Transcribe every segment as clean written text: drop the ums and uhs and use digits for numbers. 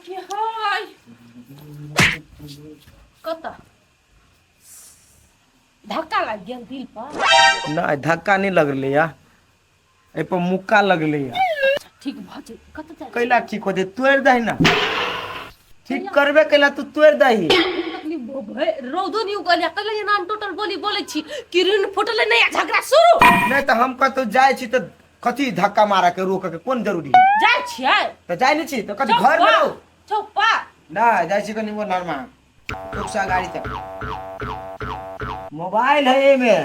के हाय कतऽ धक्का लागि गेल दिल पर? नहि, धक्का नहि लगलै या, एहि पर मुक्का लगलै या। ठीक भऽ जेतै। कतऽ जाइ? कैला ठीक हो जेतै? तोड़ि दही ने, ठीक करबे कैला तू तोड़ि दही। तकलीफ रौदो नहीं उगल या कल एना टोटल बोली बोलै छी कि ऋण फुटले नहीं आ झगड़ा शुरू। नहि तऽ हम कतौ जाइ छी तऽ कथी धक्का मारऽ के रोकऽ के कोन जरूरी है? जाइ छियै। तऽ जाइ नहि छी तऽ कथी घर मे रहू? चौपा नहि जाइ छी कनि नरमा चौकसा गाड़ी तक मोबाइल है एमे।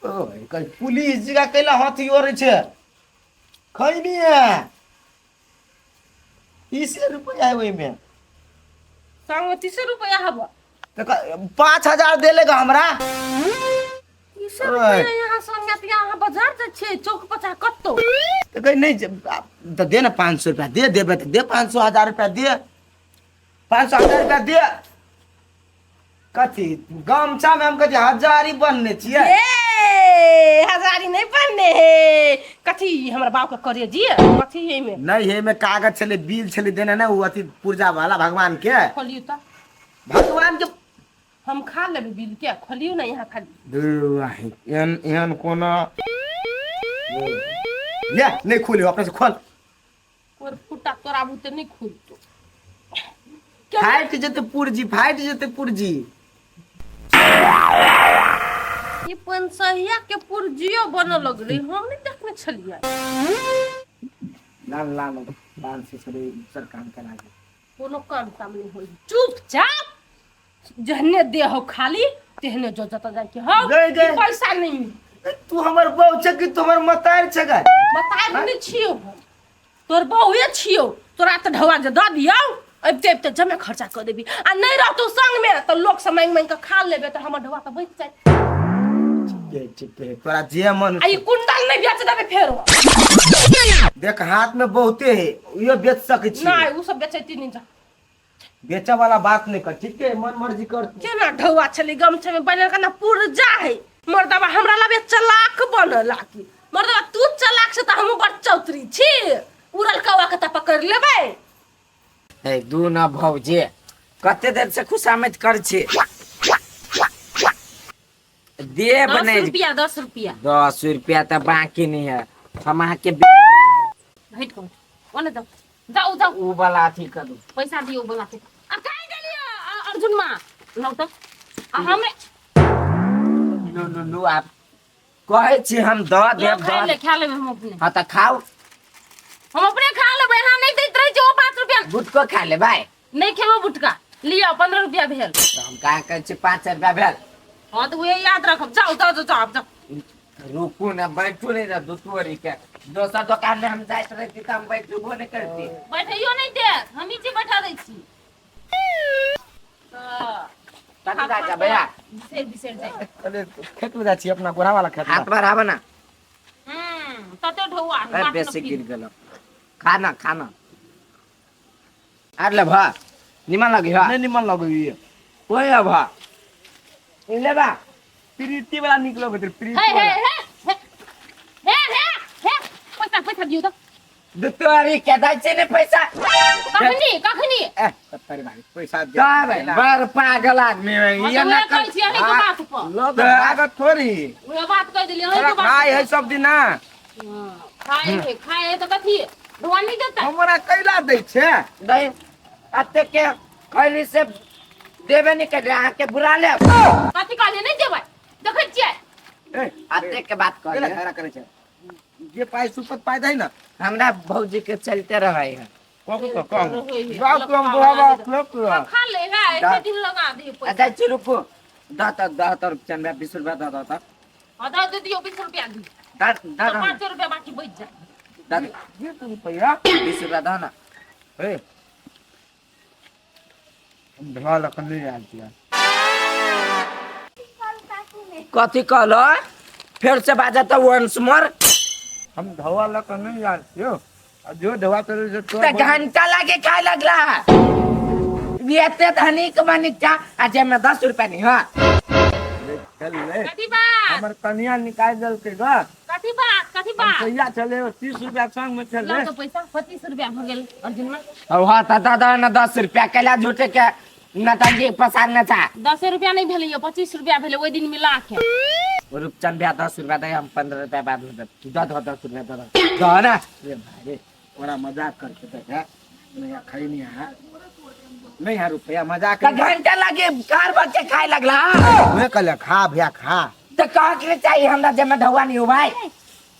ओ पुलिस जगह कैला हाथी ओरै छै? खैनी है 30 रुपया है ओहिमे। संग में 30 रुपया हब। तऽ 5000 देलेगा हमरा। 30 रुपया यहाँ संग त यहाँ बाजार जाइ छियै चौक पर चाहे कतौ। तऽ कहै नहि तऽ दे ने 500 रुपया दे देबै तऽ दे 500 1000 रुपया दे, 500 1000 रुपया दे। कथी गमछा में हम कथी हजारी बनने छियै? ए हजारी नहीं बनने हे। कथी हमरा बाप के करे जी कथी एमे? नहीं हे में कागज छलै, बिल छलै देने ने, ओ अथी पुर्जा वाला भगवान के। खोलियो त। भगवान के हम खा लेबै बिल के, खोलियो ना यहाँ खाली। एहन एहन कोनो ले नहीं खोलियो, अपने से खोल। कोर फुटा तोरा बुते नहीं खुलतो। फाटि जेतै पुर्जी, फाटि जेतै पुर्जी। ई पंसहिया के पुर्जियो बनऽ लगलै, हम नहीं देखने छलियै। लाल लाल लाल से सरे सर काम करा दे। कोनो काम ताम नहीं होई, चुपचाप जहने दे हो खाली तेहने जो जत जाय के हो। गई, गई। ई पैसा नहीं। ए, तू हमर बहू छै कि तू हमर मतार छै गे? मतार नहीं छियो हम, तोर बहुए छियो। तोरा तऽ ढौआ जे दऽ दियौ अबिते अबिते जमे खर्चा कऽ देबी आ नहीं रहतौ संग में तऽ लोक से मांगि मांगि कऽ खा लेबे तऽ हमर ढौआ तऽ बचि जाय। ठीक है, ठीक है, तोरा जे मन। आ ई कुंडल नहीं बेच देबे फेरो। देख हाथ में बहुते है, इहो बेच सकै छी। नहीं उ सब बेचैती नहीं जा। बेचे वाला बात नहीं कर, ठीक है, मन मर्जी कर। केना ढौआ छलै गमछा में बनल केना पुर्जा है। मर्दबा हमरा लबे चलाक बनल की मर्दबा तू चलाक से तऽ हमहूँ बड़ चौतरी छी, उड़ल कौआ के तऽ पकड़ लेबै। हे दू न भौजी, कते देर से खुशामद कर छी देब। 10 नहीं रुपया, 10 रुपया। 10 रुपया तऽ बाकी नहीं है, हम अहाँके हटि कऽ ओने जाउ जाउ जाउ। उ वाला अथी करू। पैसा दियौ बोला के आ काहे देलियै अर्जुन माँ लौ तऽ आ हमे लू लू लू, आप कहै छी हम दऽ देब। खा दऽ ले, खा लेबै हम अपने। हाँ तऽ खाउ। हम अपने खा लेबै, अहाँ नहि दैत रहै छी ओ 5 रुपया। गुटको खा लेबै? नहि खेबै गुटका। लिअ 15 रुपया भेल। तऽ हम कहाँ कहै छी 5 रुपया भेल। हाँ तऽ उहे याद रखब। जाउ जाउ जाउ जाउ आब जाउ। रुकू ने, बैठू नहीं ना। दू तोरी के दोसर दुकान में हम जाइत रहती तऽ हम बैठबो नहीं करती। बैठैयो नहि देत, हमही छी बैठा दै छी। तऽ कतऽ जाइ छै भैया? बिसरि बिसरि जाइ। अरे खेत में जाइ छी अपना गोरा वाला खेत में। हाथ बढ़ाब ना। तते ढौआ है, अरे बात न बेसी फील। गिर गेलो। खाना खाना आर ले भा, निमन लगी हा? नहीं निमन लगै। ओए अब हा ई लेबा। प्रीति वाला निक लगैत रहै, प्रीति हे हे वाला। हे हे हे हे हे पैसा पैसा दियौ तऽ। दू तोरी के दै छै ने पैसा। कखनी कखनी? ए सत्तरी भाई पैसा दे। तब बड़ पागल आदमी है हाँ, ये तऽ ना उहे कहै छी अहींके बात पर। लोग लागत थोड़ी। उहे बात कहि देलियै अहींके तोरा बात खाय पर। है सब दिना। हाँ, खाय है, खाय है तऽ कथी ढौआ नहि देतै? हमरा कैला दै छै? नहीं अते के कहली से देबे नहीं कर, अहाँके बुरा ले। कथी कहलियै नहि देबै? देखै छियै। ए, अते के बात कैला कहली। झगड़ा करै छै? जे पाइ सुपत पाइ दै ने। हमरा भौजी के चलते रहे है। कहू तऽ कहू। रहै है। जाउ तू हम बुढ़ाबा खेत। हाँ, खा ले है एते दिन लगा दे पैसा। अच्छा छी रुकू, दह तक दह तक चंदा 20 रुपया दह दह तक। हाँ, दऽ दे दियौ 20 रुपया दियौ। दह दह तऽ 5 रुपया बाकी बचि जायत। दह 20 रुपया। 20 रुपया दह ना। ए हम ढोआ लऽ कऽ नहि आयल छियै। कथी कहलो? फेर से बाजा तऽ वंस मोर। हम धोआ लऽ कऽ नहि आयल छियौ आ जो धोआ चलै छै तोरा। तऽ घंटा लागे खाए लगला। एते धनिक बनिक जा आ जेमे 10 रुपया नहीं हा। चल ले। कथी बात? हमर कनिया निकालि देलकै ग। कथी बात? कथी बात कहिया चले 30 रुपया संग में चले। लाओ तो पैसा, 25 रुपया हो गेल अर्जुन में। अब हाँ तो दादा ना 10 रुपया कैला झूठे के नतंगी पसारने था। 10 रुपया नहीं भेलै, 25 रुपया भेलै ओहि दिन मिला के। रूपचंद भैया, 10 रुपया दे, हम 15 रुपया बाद में देब। दऽ दो, 10 रुपया दऽ दो, दऽ ना। रे भाई रे, ओरा मजाक करके देख है नहीं खाई नहीं है, नहीं है रुपया, मजाक। तो घंटा लगे कार बच्चे खाए लगला। मैं कहले खा भैया, खा। तो कहा के चाहिए हमरा जे में ढौआ नहीं हो भाई।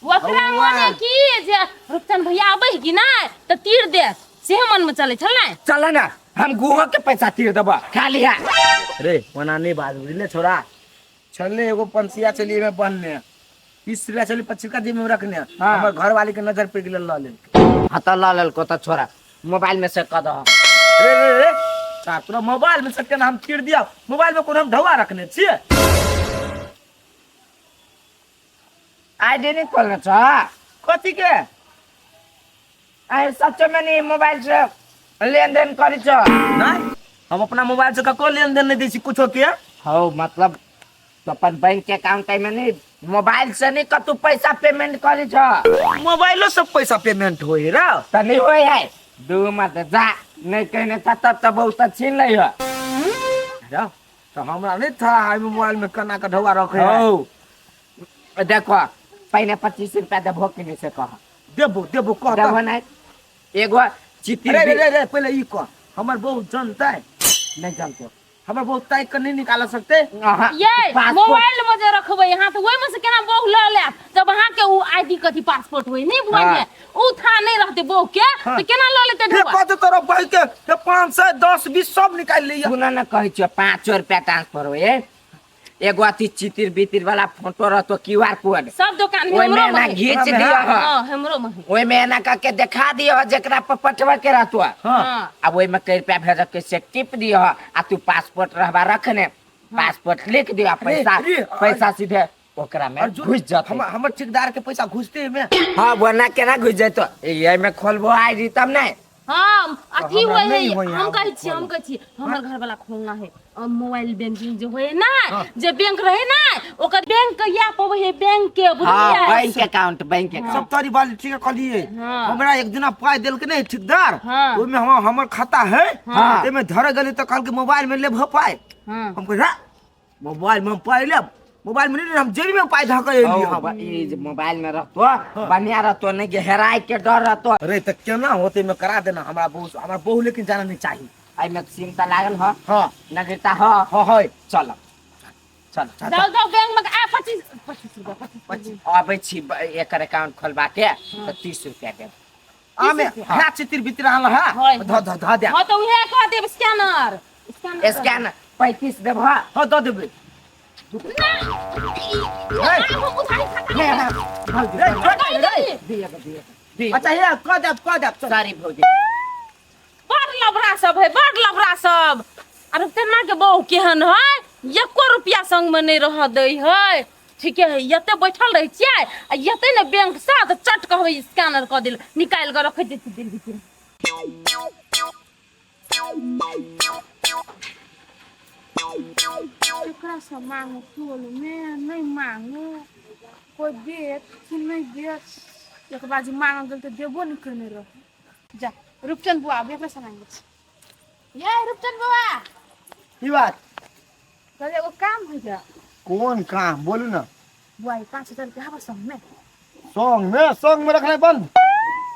ओकरा हौआ। मने की जे रूपचंद भैया आबै कि नहि तऽ तीर देत, से मन में चलै छल ने। चल ना, हम गुहो के पैसा तीर देबो, खा लिहा। रे, ओना नहीं बात बुझले छोरा। चलने एगो पंसिया चलिए में बनने 30 रुपया चली 25 का जेब में रखने। हाँ। हमर घर वाली के नजर पड़ गेल, ल लेल। हाँ तो ल लेलको तो छोरा मोबाइल में से कह दो। रे रे रे, का तोरा मोबाइल में सबके हम तीर दिया? मोबाइल में कोनो हम ढौआ रखने छियै? आईडी नहीं खोलना छ? कथी के? आइ सच में नहीं मोबाइल से लेन देन करी छ? नहीं, हम अपना मोबाइल से ककरो लेन देन नहीं दै छी कुछो के। हो मतलब तो अपन बैंक के अकाउंट में नहीं, मोबाइल से नहीं कतू पैसा पेमेंट करी छ? मोबाइलो से पैसा पेमेंट होय रे? त नहीं होय है, दू मत जा नहीं कहने था तब तो बहुत छीन लै हो। रे, तो हमरा नहीं था एहि मोबाइल में केना के ढौआ रखे है। हो देखो, पहले 25 रुपया देबो कि नहीं से कह। देबो, देबो, कह। देबो नहीं एगो चिट्ठी। अरे रे रे रे, पहले ई कह, हमर बहुत जनता है? नहीं जानते। हमर बहुत ताकि के नहीं निकाल सकते? अहाँ, ये पासपोर्ट- मोबाइल में जे रखबै अहाँ तऽ ओहिमे से केना बहु लऽ लेत, जब अहाँके उ आईडी कथी पासपोर्ट होय नहीं बुआ? हाँ। उ था नहीं रहते बहु के हाँ। तऽ केना लऽ लेतै हे ढौआ? कह तोरा भाई के हे 500, 10, 20 सब निकाल लिया। सुन न, कहै छियो 5 रुपया ट्रांसफर होए, एगो अथी चितिर बितिर वाला फोटो रहतो, क्यूआर कोड। सब दुकान में ओहिमे हमरो एना में है। घींच ओकरा में दियो। है? हाँ, हमरो में है। ओहिमे एना करके देखा दियो जेकरा पर पठबे के रहतो। हाँ। हाँ। अब ओहिमे कै रुपया भेज के से टिप दियो आ तू पासपोर्ट रहबा रखने, पासपोर्ट लिख दियो आ पैसा अरे, पैसा सीधे ओकरा में अर्जुन, घुस जाते। हमर हमर ठेकेदार के पैसा घुसते में। हाँ, वरना केना घुस जैतो? एहिमे खोलबो आईडी तब नहीं। हाँ, अथी हमरा होय है। नहीं होय हम है, कहै छी, हम कहै छी हमर घर वाला खोलना है और मोबाइल बैंकिंग जे होय ना, जे बैंक रहे ना, ओकर बैंक के या पबै है बैंक के। हाँ। बुझलियै? Bank account, bank account. सब तोरी बात ठीक है कहलिए। हाँ। हमरा एक दिना पाई देलके नहीं ठेकेदार। हाँ। ओहिमे हम हमर खाता है। हाँ। एमे धरे गेली तो कहलके मोबाइल में लेबहो पाई। हाँ। हम कहे मोबाइल में हम पाई लेब? मोबाइल में नहीं, हम जेबी में पाई धऽ के एलियै हम। ई जे मोबाइल में रहतो बढ़िया रहतो, नहीं कि हेराय के डर रहतो। अरे तऽ केना होते में करा देना हमरा बहू, हमरा बहू लेकिन जाना नहीं चाही। एहिमे सिम तऽ लागल ह? हाँ। नगरता ह? हाँ, है। चल चल। जाओ जाओ बैंक में आ, 25 25 रुपया, 25। अबै छी एकर अकाउंट खोलबा के तऽ 30 रुपया देब। आमे है चितिर बितिर आनल है। है। धऽ धऽ धऽ दे। हाँ, तो उहे कह देब स्कैनर, स्कैनर। स्कैन 35 देब ह? हाँ, दऽ देबै। आब उधारी खाता। रे, छोड़ रे। दिए दिए दिए। अच्छा, हे कह देब, कह देब, चल। सॉरी भौजी। बड़ लबड़ा सब है, बड़ लबड़ा सब। अरे तेना के बहू केहन है, एको रुपया संग में नहीं रह दै है। ठीके है, एते बैठल रहै छियै आ एते ने बैंक से तऽ चट कहबै स्कैनर कऽ देल, निकालि कऽ रखै छी दिल भीतर। केकरा से मांगू टोल में? नहीं मांगू, कोई देत कि नहीं देत? एक बार जे मांगल गेल तऽ देबो नहीं केने रह। जा रूपचंद बुआ, आब एकरा से मांगै छी। ये रूपचंद बुआ। की बात? कहलियै एगो काम होइ जा। कोन काम, बोलू ना। बुआ, ई 5000 रुपया हवा संग में। संग में? संग में रखना है बंद,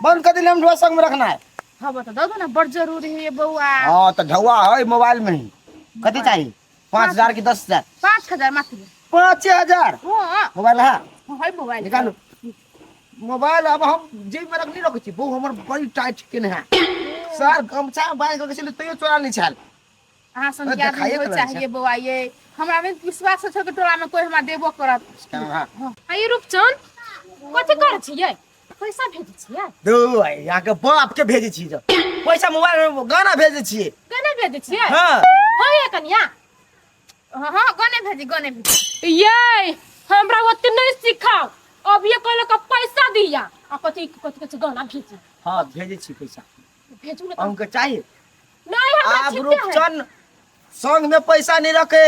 बंद कर दिले हम ढुआ संग में रखना है। हवा तऽ दऽ दो ना, बड़ जरूरी है ये बौआ। हाँ, तो ढुआ है मोबाइल में ही। कति चाहिए, 5000 की 10,000? 5000 मात्र। 5000? हाँ। मोबाइल है? है मोबाइल। निकालू मोबाइल। अब हम जेब में रख नहीं रखै छी। बहु हमर बड़ी टाइट केने है सर, गमछा में बांधि के छलै तैयो चोरा नहीं छल। अहाँ सन अरे के आदमी देखाइए होइ के रहै चाहिए बौआ। ये हमरा में विश्वास छै कि टोला में कोई हमरा देबो करत। हाँ। आ ई रूपचंद कथी करै छियै? पैसा भेजै छियै? दू यहाँ के बाप के भेजै छी जब पैसा, मोबाइल में गाना भेजै छियै। केना भेजै छियै? हाँ। हाँ ये कनिया। हाँ हाँ, गाने भेजी, गाने भेजी। ये हमरा ओते नहीं सिखाओ। अब ये कहलक पैसा दिया आ कथी कथी कथी गाना भेजी। हाँ, भेजै छी पैसा। भेजू ने तऽ। अहूँके चाहिए? नहीं, हमरा आब छिपे है। रूपचन संग में पैसा नहीं रखे।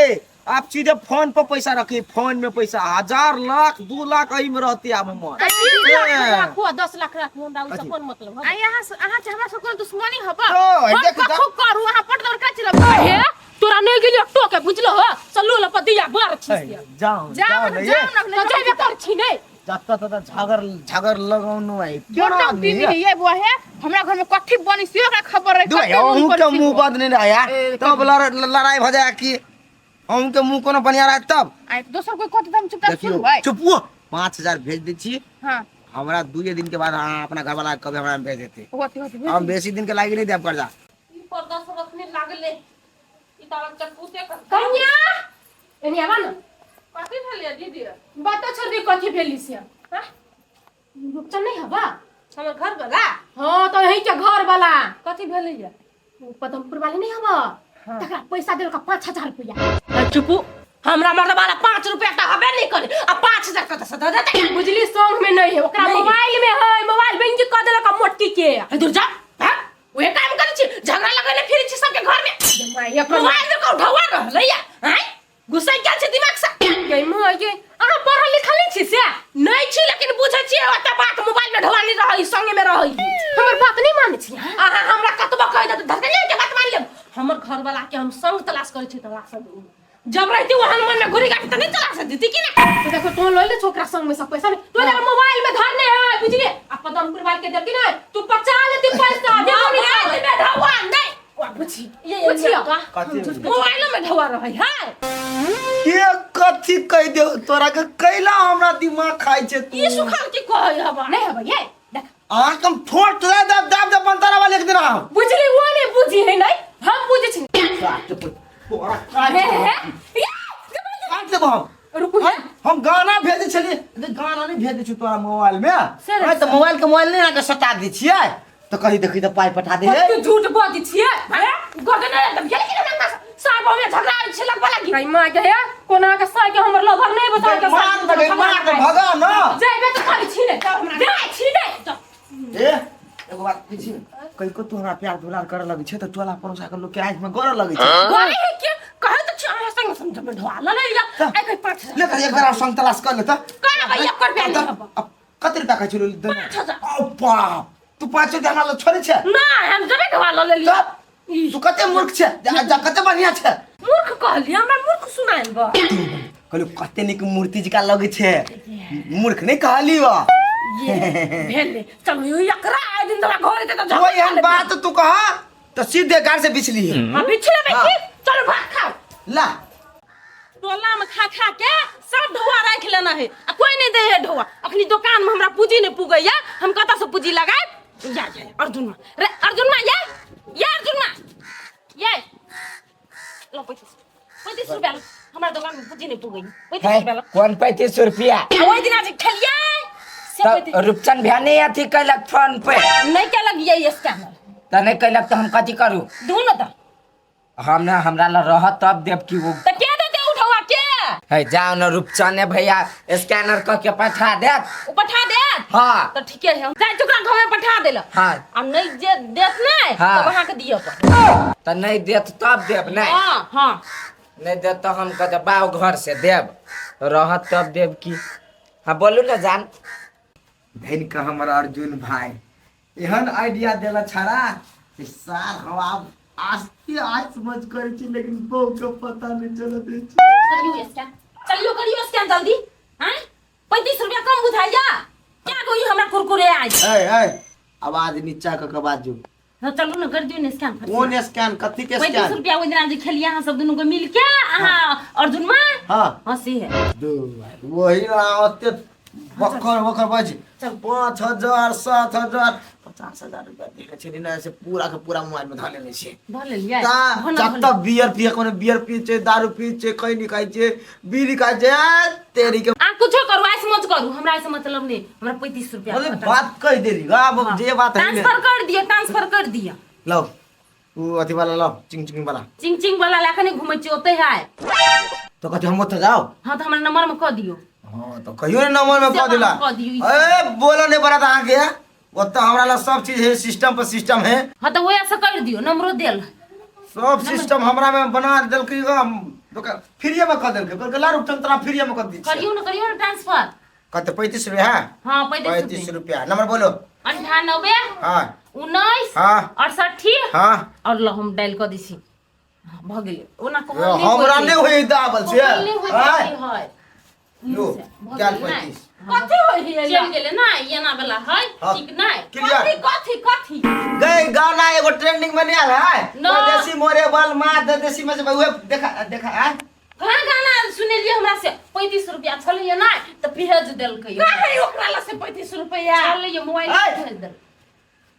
आप सीधे फोन पर पैसा रखी, फोन में पैसा 1000 लाख 2 लाख एहि में रहती आब हमर। 20 लाख राखू आ 10 लाख राखू, हमरा ओहिसँ कथी? कोन मतलब आ यहाँ से अहाँ से हमरा सब कोनो दुश्मनी हबा? ओ, हम देख, कखो करू अहाँ पट दौड़ के चलब। हे, तोरा नहीं गेलियो टोके, बुझलो हो चलू लपतिया बार छी। जाओ जाओ जाओ न, न, जाओ न। तो जेबे कर छी नै। जत्ता तत्ता झगड़ झगड़ लगाउनु है। बड़ टीवी है ये बुआ है, हमरा घर में कथी बनी से ओकरा खबर रहे। दू कते नून अहूँ के पड़ै छै मुंह बुआ। बंद नहीं रहा यार, तब लड़ाई भ जाए कि अहूँ के मुंह कोनो बढ़िया रहा तब। आइ दोसर कोई कहते त हम चुपचाप देखियो सुनबै। चुप हुओ, 5000 भेज दै छी। हां। हमरा 2 दिन के बाद अहाँ अपना घर वाला कभी हमरा भेज देते। होती होती। हम बेसी दिन के लागी नहीं देब कर्जा। ई पर्दा सब अखने लागले, ई तारा चटपूते कर। कन्या, एने आवा न। कथी भेलियै दीदी? बातो छोड़ दी, कथी भेली से? हाँ? रुपचन नहीं हवा हमर घर वाला? हाँ, तो यही के घर वाला। कथी भेलैया? ओ पदमपुर वाले नहीं हवा, तकरा पैसा देलका 5000 रुपया। चुपू, हमरा मर्द वाला 5 रुपया त हबे नहीं करे आ 5000 कत से दे देते? बुझली, संग में नहीं है ओकरा, मोबाइल में है। मोबाइल बैंकिंग कर देलका मोटकी के। हे दूर जा, भाग। उहे काम करै छी, झगड़ा लगैले फिरै छी सबके घर में। मोबाइल में को ढौआ रहलै या हैं घुसै क्या छै दिमाग से? गई मां ये, अहाँ पढ़ल लिखल नहीं छी से? नहीं छी, लेकिन बुझै छी ओते बात। मोबाइल में ढौआ नहीं रहै, संगे में रहै। हमर बात नहीं मानै छी अहाँ? अहाँ हमरा कतबो कहि देत धरके के बात मान लेब। हमर घर वाला के हम संग तलाश करै छी, तलाश जब रहती वहां मन में घुरी गाड़ी त नहीं चला सकती कि ना। तो देखो, तू लऽ ले छोकरा संग में सब पैसा नहीं तू जरा मोबाइल में धरने है, बुझलिए? आ पदमपुर वाले के देती ना तू पचा लेती पैसा। देखो मोबाइल में ढौआ नहीं वा, बुझी बुझियो। कथी? मोबाइल में ढौआ रहै है। के कथी कहि दे तोरा के, कैला हमरा दिमाग खाइ छै तू? ई सुखल की कहै हबा नहीं हबा ये देख। अहाँ के हम ठोर तोरा दाब दाब दे बनतारा वाले एक दिन हम। बुझली, वो नहीं बुझी है, नहीं हम बुझे छी। तोरा काट हे देबौ। हे, काट देबौ हम। रुकू हे। हम गाना भेजै छलियै, अरे गाना नहि भेजै छी तोरा मोबाइल में। से आइ तऽ मोबाइल के मोबाइल नहि अहाँके सटा दै छियै तऽ कही देखी तऽ पाइ पठा दे हे। तू झूठ बाजै छियै हे, गर्दन नहि एकदम गेल कि ना साहब हमे झगड़ा छै लगबा लागी। कहीं मां के हे, कोना के साय के हमर लभर नहीं बता के। मार दे, मार दे, भगा न। जाइबे तऽ खाली छी ने जाय छी ने। ए, एगो बात पूछी, कहिको तू हमरा प्यार दुलार करे लगै छै तऽ टोला पड़ोसा के लोग के आँखि में गड़ऽ लगै छै। गरे है के कहे तऽ छी अहाँ संग समझ में ढोआ ल ले आइ कहीं 5000। ले कर एक बार और संग तलाश कर ले तऽ। कहाँ भैया कर बियाह नहीं हबा। अब कते रुपया कहै छलू देने? 5000। ओ बाप, तू 500 रुपया हमरा लग छोड़ै छै? ना, हम जबे ढोआ ल लेलियै। तब तू कते मूर्ख छै, जा जा, कते बढ़िया छै। मूर्ख कहलियै? हमरा मूर्ख सुनायल बा? कहलियौ कते नीक मूर्ति जकाँ लगै छै, मूर्ख नहि कहली वा। ये भेलै, चलू एकरा आइ दिन तोरा घर एतै तऽ तो झगड़ा एहन बात तू कह तऽ सीधे गाड़ से बिछली है। हाँ, बिछले हाँ। की चलू भात खाओ। ला। टोला में खा खा के सब ढोआ राखि लेना है आ कोई नहीं दे है ढोआ। अखनी दुकान में हमरा पूंजी नहीं पुगैया, हम कतऽ से पूंजी लगाएब? या या अर्जुन मा रे, अर्जुन मा, या या अर्जुन मा, ये लो 35 35 रुपया लो। हमरा दुकान में पूंजी नहीं पुगैया, 35 है रुपया लो। कोन 35 रुपया? आ ओहि दिना जे खेलियै से। तब 35। रूपचंद भैया नहीं अथी कैलक फोन पे? नहीं केलक ये स्कैनर। तऽ नहीं कैलक तऽ हम कथी करू? दू न तऽ। हम ना, हमरा लग रहत तब देब कि वो। तऽ के देते उठौआ के? है जाओ न, रूपचंद भैया स्कैनर कऽ के पठा देत। ओ पठा देत? हाँ। तऽ ठीके है, हम जाइ छी ओकरा घर में पठा देलक। हाँ। आ नहीं जे देत नहीं हाँ। तब अहाँके दिअ पड़त। तऽ नहीं देत तब देब नहीं? हाँ हाँ। नहीं देत तऽ हम कहते बाओ घर से देब, रहत तब देब की। हाँ, बोलू ने जान। धन का हमर अर्जुन भाई एहन आइडिया देला छाड़ा कि सार हम आब आस्ते आस मज करै छी, लेकिन बहू के पता नहीं चलत अछि। करियो स्कैन, चलियो करियो स्कैन जल्दी। हैं, 35 रुपया कम बुझाइया क्या? कोई हमरा कुरकुरे आज। ए ए, आवाज नीचा क के बाजू। हाँ, चलू ने, कर दियो ने स्कैन। कोन स्कैन, कथी के 35 स्कैन? रुपया, ओहि दिना जे खेलिए अहाँ सब दुनू के मिल के, अहाँ अर्जुन माँ। हाँ। हाँ, से है। दू वही ना, ओते बकर बकर बज 5000 7000 50,000 रुपया देने छली ने, से पूरा के पूरा मोबाइल में धऽ लेने छियै। धऽ लेलियै? ता भऽ जब बियर पिए, कोनो बियर पिए छै, दारू पिए छै, खैनी खाइ छै, बीड़ी खाइ छै, ए, तेरी के। अहाँ कुछो करू, आइस मौज करू, हमरा ऐसे मतलब नहीं। हमरा 35 रुपया मतलब बात कहि देली आब जे बात है ने। ट्रांसफर कर दिअ, ट्रांसफर कर दिअ। लौ, उ अथी वाला लौ, चिंग चिंग वाला। चिंग चिंग वाला लए कऽ नहि घुमै छी, ओतै है। तो कथी, हम ओतऽ जाओ? हाँ, तऽ हमरा नंबर में कऽ दियौ। हाँ, तो कहियो ने नंबर में कऽ देला। कऽ दियौ। ए, बोलो नहीं पड़त अहाँके, ओतऽ हमरा लग सब चीज है, सिस्टम पर सिस्टम है। हाँ, तऽ वएह से कर दियौ, नंबरो देल। सब सिस्टम हमरा में बना देलकै ग। दोकान फ्रीए में कऽ देलकै, कहलकै ला रुपचन तोरा फ्रीए में कऽ दै छियै। करियौ ने, करियौ ने ट्रांसफर। कते 35 रुपया है? हाँ, 35। 35 रुपया। नंबर बोलो। 98। हाँ। 19। हाँ। 68। हाँ। और ल, हम डायल कऽ दै छी, भऽ गेलै। ओना कहल नहि हमरा होइ छै। नहि होई दाबल से। कहल नहि होइ छै आँय? कि है। लो, भऽ गेल गेलै नहि? 35। कथी होइ है? चलि गेलै ना, एना वाला है। हाँ। ठीक नहि? क्लियर। कथी कथी कथी? गई गाना एगो ट्रेंडिंग में नहीं आयल है? ना। परदेसी मोरे बल माँ देसी में से उहे देखा देखा आय। कहाँ गाना सुनेलियै हमरा से? 35 रुपया छलैया नहि तऽ भेज देलकै। कहाँ ओकरा लग से 35 रुपया छलैया मोबाइल? आय। भेज देलकै।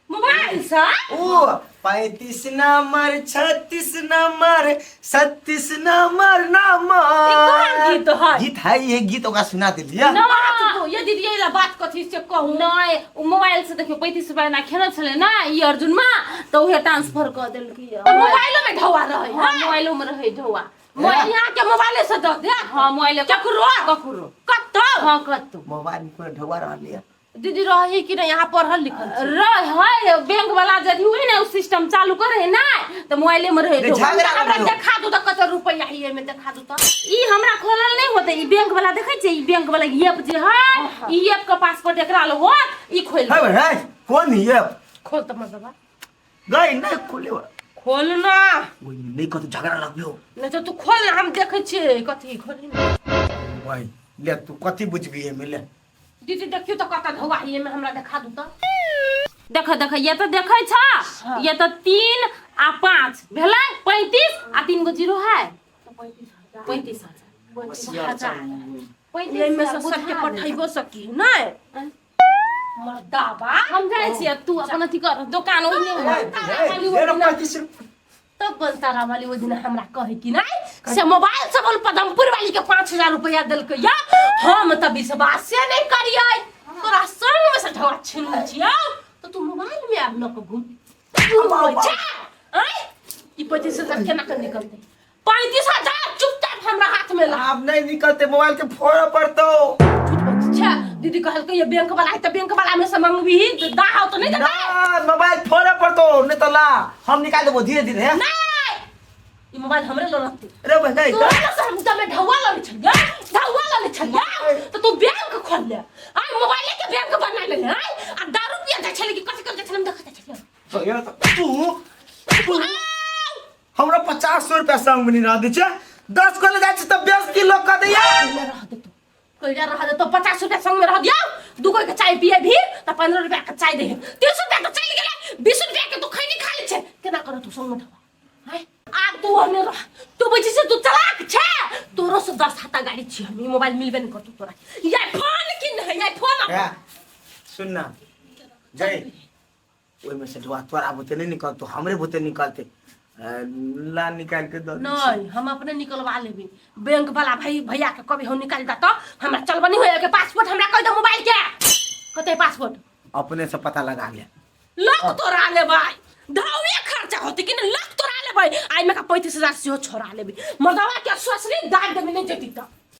मोबाइल से ओ 35 नंबर, 36 नंबर, 36 नंबर नंबर। ई कोन गीत है? गीत है ये गीत, ओकरा सुना देलियै। ना। बात तो ये दीदी, ये ला बात कथी से कहू? नहि, ओ मोबाइल से देखियौ, 35 रुपया ना खेलल छलै ना ई अर्जुनमा, तऽ उहे ट्रांसफर कऽ देलकै। तऽ मोबाइलो में ढौआ रहै? हाँ, मोबाइलो में रहै ढौआ। मोबाइल यहाँ के मोबाइले से दऽ दे? हाँ, मोबाइले। केकरो? ककरो। कतौ? हाँ, कतौ। मोबाइल में कोनो ढौआ रहल है? दीदी, रही कि नहीं? यहाँ पढ़ल लिखल छी। रह है, बैंक वाला यदि हुए ने, उ सिस्टम चालू करे ना, तऽ मोबाइले में रहै नहीं, ढौआ। झगड़ा हमरा करियौ। देखा दू तऽ कते रुपया है एहिमे, देखा दू तऽ। ई हमरा खोलल नहीं होते। ई बैंक वाला देखै छै, ई बैंक वाला ऐप जे है, ई ऐप के पासवर्ड एकरा लग होत, ई खोल। है है, कोन ये? खोल तऽ मर्दबा। गई नहीं खोले। खोल ना। ओइ नहीं कतौ झगड़ा लगबियो। नहीं तऽ तू खोल ना, हम देखै छियै कथी, खोलही ना। वही ले, तू कथी बुझबी एमे, ले। दीदी, देखियौ तऽ कते धौआ है एहिमे, हमरा देखा दू तऽ। देख देख, ये तऽ देखै छ, ये तऽ 3 आ 5 भेलै 35 आ 3 गो जीरो है, 35,000। हजार। 35। एहिमे से सबके पठैबो सकी नहि मर्दाबा। हम जाइ छियै, तू अपन अथी कर, दोकान ओहिने हे, हे, ले 35 रुपया। तब बनतारा वाली ओहि दिन हमरा कहै कि नहि से मोबाइल से बोल पदमपुर वाली के 5000 रुपया देलकै या, हम तऽ विश्वासे नहि करियै। तोरा संग में से ढौआ छिनने छियौ तऽ तू मोबाइल में आब लऽ कऽ घूम घूमै छै आँय? ई 35,000 केना कऽ निकलतै? 35,000 चुपचाप हमरा हाथ में ला। आब नहीं निकलते, मोबाइल के फोड़े पड़तो। झूठ बजै छै। दीदी कहलकै ये बैंक वाला है तऽ बैंक वाला में से मंगबीही तऽ दाहौ तऽ नहि देतै। ना, मोबाइल फोड़े पड़तो, नहीं तो ला हम निकाल देबो धीरे धीरे है। नहि, ई मोबाइल हमरे लग रहतै। अरे भाई नहीं। तोरा लग से हम तमे ढौआ ललै छलियै, ढौआ ललै छलियै तऽ तू बैंक खोल ले आइ, मोबाइले के बैंक बना ले आइ, आ दारू पिया जाइ छलै कि कथी करै छलै, हम देखै छलियै। तो ये तो तू तू हमरा 50 रुपया संग में नहीं रह दै छै, 10 को ले जाइ छै तऽ बेइज्जती लोग कऽ दैया। कैला रह देतो, कैला रह देतो? 50 रुपया संग में रह दिया, 2 गो के चाय पिए भी तऽ 15 रुपया के चाय दे, 30 रुपया के चलि गेलै, 20 रुपया के तू खैनी खा लै छै। केना कर तू संग में ढौआ आँय? आब तू ओहने रह, तू बुझै छै तू चलाक छै, तोरो से 10 हाथा गाड़ी छी हम। ई मोबाइल मिलबे नहि करतौ तोरा। या फोन किन है, या फोन। हे, सुन ना जय, ओहिमे से ढुआ तोरा बुते नहीं निकलतो, हमरे बुते निकलते। ला निकाल के दऽ दै छी। नहीं, हम अपने निकलवा लेबे। बैंक वाला भाई भैया के कभी हम निकाल दा तो हमरा चलबा नहीं होय के पासपोर्ट हमरा कह दे मोबाइल के कते पासपोर्ट। अपने से पता लगा ले। लक तोरा लेबै, धावे खर्चा होते कि नहीं, लक तोरा लेबै। आई में का 35,000 सेहो छोड़ा लेबै, मर्दवा के सोचली दाग देबे, नहीं जेती त।